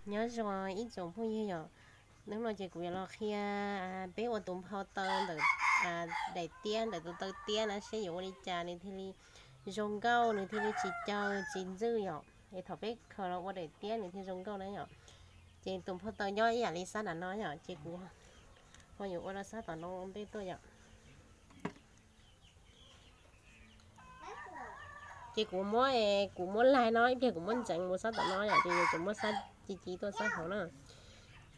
Nyob zoo ib tsoom phooj ywg yom, hnub no ces kuv yuav los qhia peb ua tus nphau taw ntawm daim tiab, ntawm tus taw tiab na, seb yuav ua li cas nws thiaj li zoo nkauj, nws thiaj li tsis caw tsis ntxwj yom. Es thaum peb khaws los ua daim tiab nws thiaj zoo nkauj na yom. Ces tus nphau taw nyob ib yam li sab nram no yom, ces kuv ho yuav ua rau sab tom no ua ntej tuaj yom. Ces kuv muab, kuv muab laig no ib pliag kuv muab ntxeev mus sab tom no yom, ces yuav tsum muab sab ci ci tuaj sab hauv na.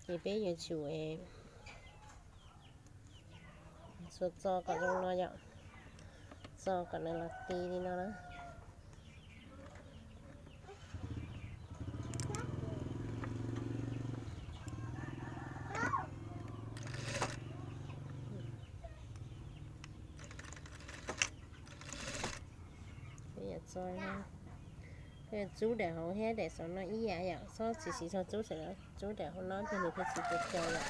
Ces peb yuav tsum xuas txo kom zoo no yom, txo kom nws los ti li no na. Txub daim hauv thiab daim saum no ib yam yom, txhob tsis siv txog txub, txub daim hauv no ces nws thiaj tsis caw caw yom.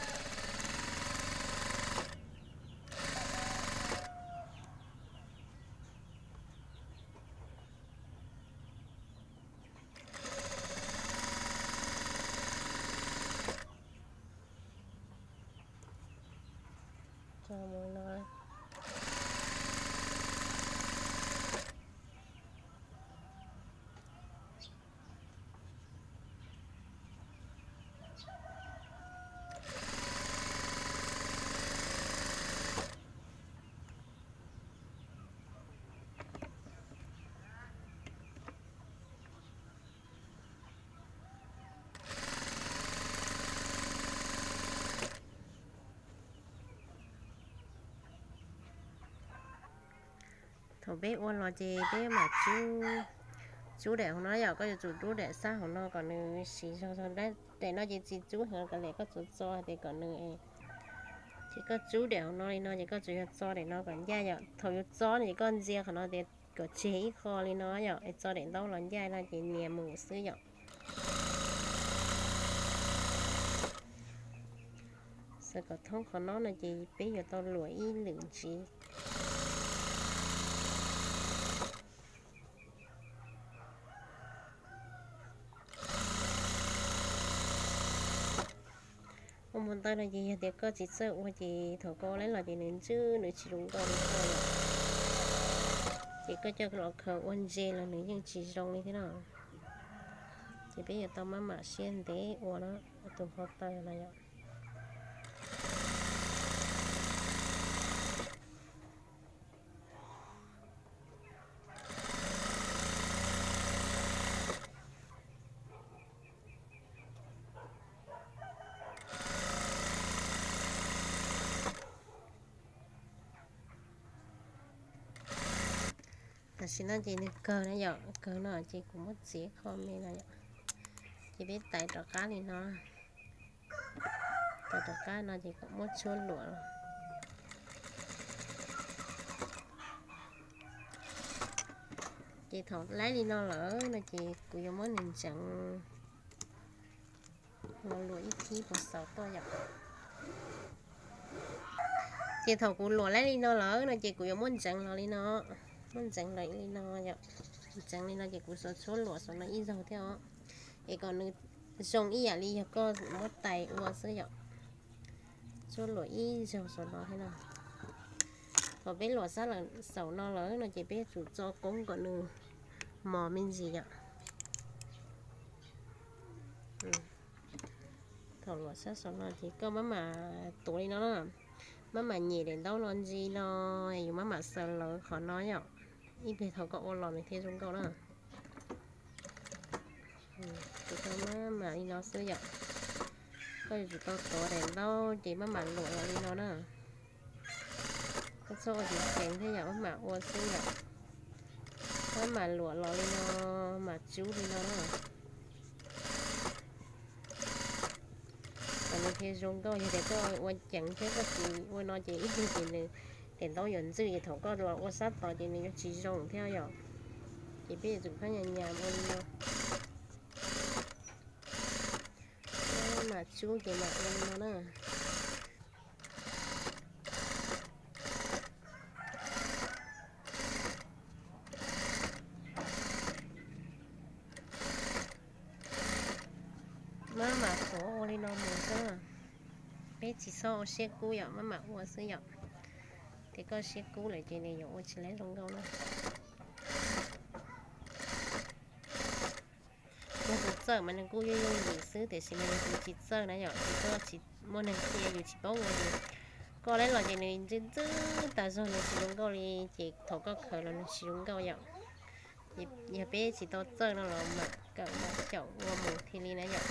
Thaum peb ua los ces peb mam txub, txub daim hauv no yom, koj yuav tsum rub daim sab hauv no kom nws siv zog zog. Daim no ces tsis txub heev, kav liam koj txuas txo hais tias kom nws, ces koj txub daim hauv no li no ces koj tsuas yog txo daim no kom ncaj yom. Thaum yuav txo no ces koj ntxias qhov no tias kom tseg ib qho li no yom, es txo daim ntaub los ncaj no ces nias mus xwb yom. Xav kom thoob qhov no no ces peb yuav tau luam ib lwm ntxiv. Ua nphau taw no ces yog tias koj tsis txawj ua ces thaum koj ua lawm los ces nws ntswj nws tsis zoo nkauj li koj. Ces koj coj los khaws ua ntse los nws yeej tsis zoo li thiab no. Ces peb yuav tau maj mam siab ntev ua na, ua tus nphau taw no yom. Tam sim no ces nws kawg na yom, kawg no ces kuv muab txiav qho me no yom. Ces peb tais rov qab li no, tais rov qab no ces kom muab tshuab luam. Ces thaum laib li no lawm no ces kuv yuav muab nws ntseev los luam ib thib puas xaus tuaj yom. Ces thaum kuv luam laib li no lawm no ces kuv yuav muab ntseev los li no, muab ntseev los li no yom. Ntseev li no ces kuv xuas tshuab luam saum no ib zaug thiab os, es kom nws zoo ib yam li yog koj muab tais ua xwb yom. Tshuab luam ib zaug saum no thiab no. Thaum peb luam sab lawm saum no lawm no ces peb tsum txo koob kom nws mos me ntsis yom. Thaum luam sab saum no ces koj maj mam tuav li no na, maj mam nyem daim ntaub no ntsis no, yus maj mam xaws lawv qhov no yom, ib pliag thaum koj ua los nws thiaj zoo nkauj na. Ces koj maj mam li no xwb yom. Koj yuav tsum tau tuav daim ntaub ces maj mam luam los li no na. Koj txhob ua ceev ceev thiab yom, maj mam ua xwb yom. Maj mam luam los li no, mam tsub li no na. Kom nws thiaj zoo nkauj, yog tias koj ua ceev thiab koj tsis ua no ces ib pliag ces nws daim ntaub yuav ntxwj ces thaum koj los ua sab tod ces nws yuav tsis zoo thiab yom. Ces peb yuav tsum phab nyas nyas ua li no. Mam tsub ces mam ua li no na. Maj mam tuav ua li no mus xwb. Peb tsis txhob ua siab kub yom, maj mam ua xwb yom. Ces koj siab kub lawm ces nws yuav ua tsis lab zoo nkauj na. Yog tus txawj mas nws kuj yooj yooj yim xwb, tiam sis mas yog tus tsis txawj na yom, ces koj tsis muaj neeg qhia, yus tsis paub ua ces koj lab los ces nws ntxwb ntxwb tas zog, nws tsis zoo nkauj li, ces thaum koj khaws los nws tsis zoo nkauj yom. Yog peb tsis tau txawj no los mam kawm mam xyaum ua mus thiaj li na yom.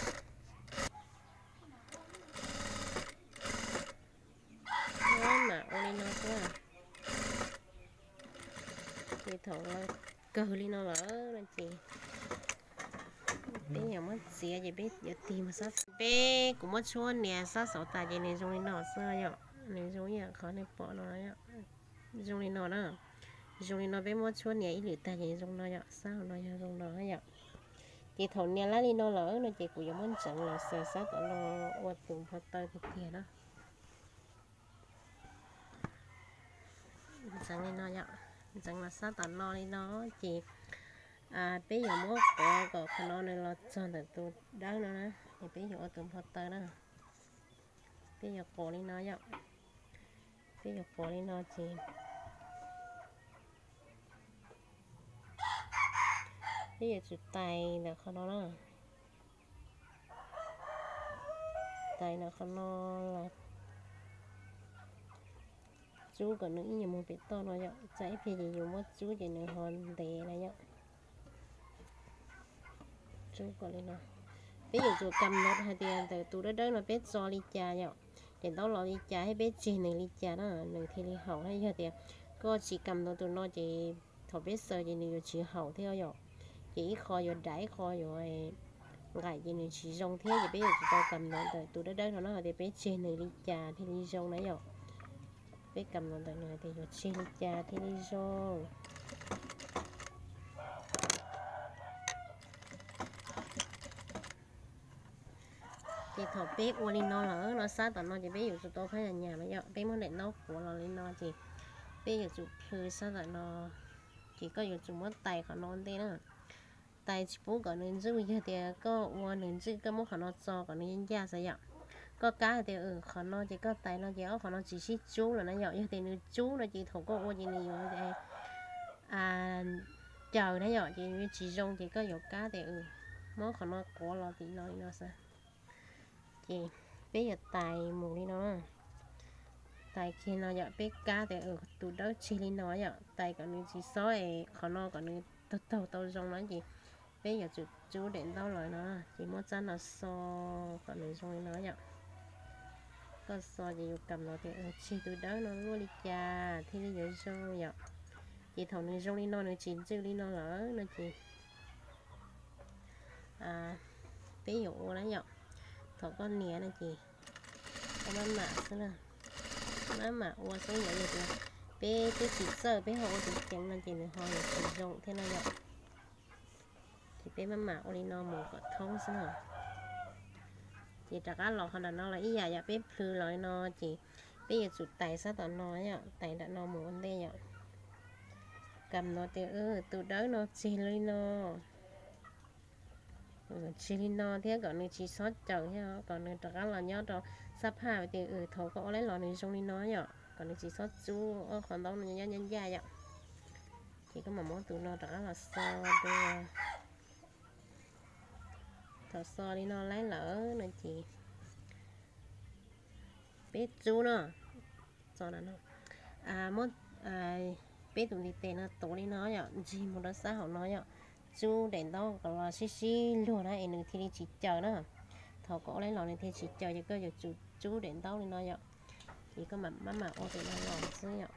Maj mam ua li no xwb. Ces thaum kawg li no lawm no ces peb yuav muab txiav ces peb yuav tig mus xab. Peb kuv muab tshuab nias xab xauv tas ces nws zoo li no xwb yom. Nws zoo ib yam qhov nej pom no, zoo li no na. Zoo li no peb muab tshuab nias ib lwm tag ces zoo no yom, xab hauv no yog zoo no yom. Ces thaum nias lab li no lawm no ces kuv yuav muab ntxeev los xaws xab tom no ua tus npho taw tiag tiag na. Ntxeev li no yom, ntxeev los xab tom no li no ces peb yuav muab quav kom qhov no nws los txog ntawm tus dawb no na, es peb yuav ua tus npho taw na. Peb yuav quav li no yom, peb yuav quav li no ces peb yuav tsum tais ntawm qhov no na, tais ntawm qhov no los tsub kom nws ib nyuag mus pem toj no yom, txog ib pliag ces yus muab tsub ces nws ho ntev na yom. Tsub kom li no, peb yuav tsum kam nod hais tias ntawm tus dawb dawb no peb txo li cas yom, daim ntaub los li cas thiab peb tseg nws li cas na nws thiaj li haum na. Yog tias koj tsis kam nod tus no ces thaum peb xaws ces nws yuav tsis haum thiab yom, ces ib qho yuav dav ib qho yuav nqaim ces nws tsis zoo thiab. Ces peb yuav tsum tau kam nod ntawm tus dawb dawb no na hais tias peb tseg nws li cas thiaj li zoo na yom. Peb kam nod ntawm nws hais tias yuav tseg li cas thiaj li zoo. Ces thaum peb ua li no lawm no xab tom no ces peb yuav tsum tau phab nyas nyas no yom, peb muab daim ntaub quav los li no ces peb yuav tsum plhws xab tom no. Ces koj yuav tsum muab tais qhov no ua ntej na, tais tsis pub kom nws ntsuj. Yog tias koj ua nws ntsuj, koj muab qhov no txo kom nws ncaj ncaj xwb yom. Koj kab hais tias qhov no ces koj tais no ces ob qhov no tsis sib tsub los na yom. Yog tias nws tsub no ces thaum koj ua ces nws yuav caws na yom, ces nws tsis zoo. Ces koj yuav kab tias muab qhov no quav los tim no li no xwb. Ces peb yuav tais mus li no, tais kiag no yom, peb kab tias tus dawb tseg li no yom, tais kom nws tsis xob es qhov no kom nws taug taug tau zoo no ces peb yuav tsum tsub daim ntaub los no, ces muab txab no xo kom nws zoo li no yom. Koj xo ces yuav kam los tias tseg tus dawb no luaj li cas thiaj li yuav zoo yom. Ces thaum nws zoo li no nws tsis ntswj li no lawm no ces peb yuav ua na yom. Thaum koj nias no ces koj maj mam xwb na, maj mam ua xwb yom. Yog tias peb twb tsis txawj peb ho ua tus ceev no ces nws ho yuav tsis zoo thiab na yom. Ces peb maj mam ua li no mus kom thoob xwb na. Ces rov qab los qhov nram no los ib yam yom, peb plhws los li no ces peb yuav tsum tais sab tom no yom, tais nram no mus ua ntej yom. Kam no tias tus dawb no tseg li no, tseg li no thiab kom nws tsis xob caws thiab kom nws rov qab los nyob rau sab phaj tias thaum koj ua laib los nws zoo li no yom, kom nws tsis xob tsub ob qhov ntaub no nyob ncaj ncaj yom. Ces koj mam muab tus no rov qab los xo dua. Thaum xo li no laib lawm no ces peb tsub no, txo no, muab peb tus ntiv tes no tuav li no yom, ntsig mus rau sab hauv no yom. Tsub daim ntaub kom los sib sib luag na es nws thiaj li tsis caws na. Thaum koj ua laib los nws thiaj tsis caws ces koj yuav tsum tsub daim ntaub li no yom. Ces koj mam maj mam ua tus no los xwb yom.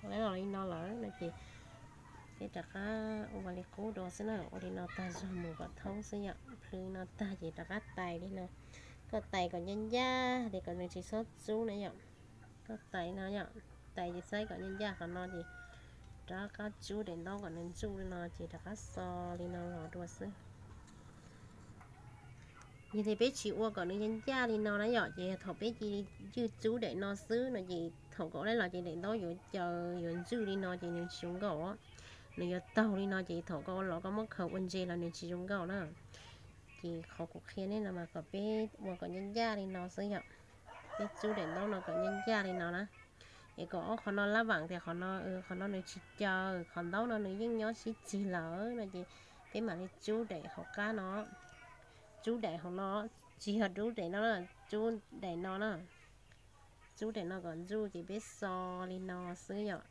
Ua laib los li no lawm no ces peb rov qab ua li qub dua xwb na, ua li no tag zog mus kom thoob xwb yom. Plhws no tag ces rov qab tais li no. Koj tais kom ncaj ncaj tias kom nws tsis txhob tsub na yom. Koj tais no yom, tais ces saib kom ncaj ncaj qhov no ces rov qab tsub daim ntaub kom nws ntsuj li no ces rov qab xo li no los dua xwb. Yog tias peb tsis ua kom nws ncaj ncaj li no na yom, ces thaum peb cia li ywj tsub daim no xwb no ces Thaum koj ua li los ces daim ntaub yuav caws yuav ntswj li no ces nws tsis zoo nkauj. Nws yuav taug li no ces thaum koj ua los koj muab khaws ua ntse los nws tsis zoo nkauj na. Ces qhov kuv qhia nej no mas kom peb ua kom ncaj ncaj li no xwb yom. Peb tsub daim ntaub no kom ncaj ncaj li no na. Es kom ob qhov no lab vam tias qhov no, qhov no nws tsis caws, qhov ntaub no nws yeej nyob sib tsig lawm no ces peb mam li tsub daim hauv qab no. Tsub daim hauv no, tsis yog tsub daim no, tsub daim no na. Tsub daim no kom ntsuj ces peb xo li no xwb yom.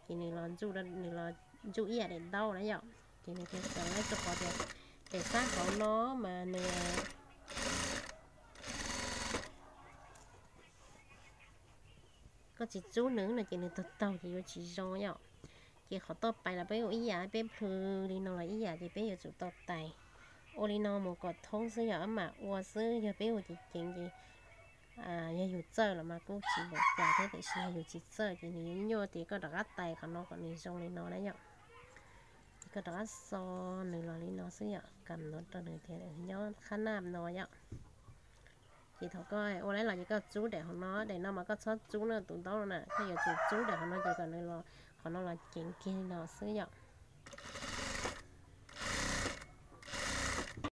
Ces nws los ntsuj, nws los ntsuj ib yam daim ntaub na yom. Ces nws thiaj xav rau qhov tias daim sab hauv no mas nws koj tsis tsub nws no ces nws taug taug ces yuav tsis zoo yom. Ces qhov toj pais los peb ua ib yam, peb plhws li no los ib yam ces peb yuav tsum tau tais. Ua li no mus kom thoob xwb yom, mam ua xwb, yog peb ua ceev ceev ces yog yus txawj los mas kuj tsis npaum cas thiab, tiam sis yog yus tsis txawj ces nws yuav nyuaj ces koj rov qab tais qhov no kom nws zoo li no na yom. Ces koj rov qab xo nws los li no xwb yom, kam ntov rau nws tias nyob qhab naj no yom. Ces thaum koj ua li los ces koj tsub daim hauv no, daim no mas koj txhob tsub na, tus ntaub no na, koj yuav tsum tsub daim hauv no ces kom nws los, qhov no los ceev kiag li no xwb yom.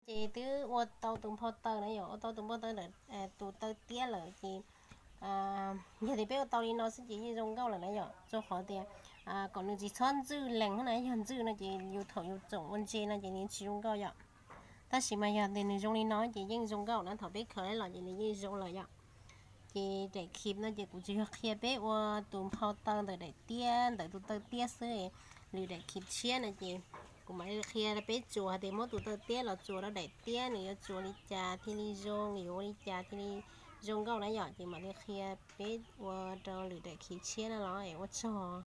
Ces twb ua tau tus nphau taws na yom, ua tau tus nphau taws ntawm tus taw tiab lawm ces yog tias peb ua tau li no xwb ces yeej zoo nkauj lawm na yom, rau qhov tias kom nws tsis txhob ntswj lees na, yog ntswj no ces yus thaum yus tsoom ua ntse no ces nws tsis zoo nkauj yom. Tab sis mas yog tias nws zoo li no ces yeej zoo nkauj na, thaum peb khaws los ces nws yeej zoo lawm yom. Ces daim khiv no ces kuv tsuas yog qhia peb ua tus nphau taws ntawm daim tiab, ntawm tus taw tiab xwb. Lwm daim khiv tshiab no ces kuv mam li qhia peb tsuas hais tias muab tus taw tiab los tsuas rau daim tiab nws yuav tsuas li cas thiaj li zoo, yuav ua li cas thiaj li zoo nkauj na yom. Ces mam li qhia peb ua rau lwm daim khiv tshiab no los es ua tsaug.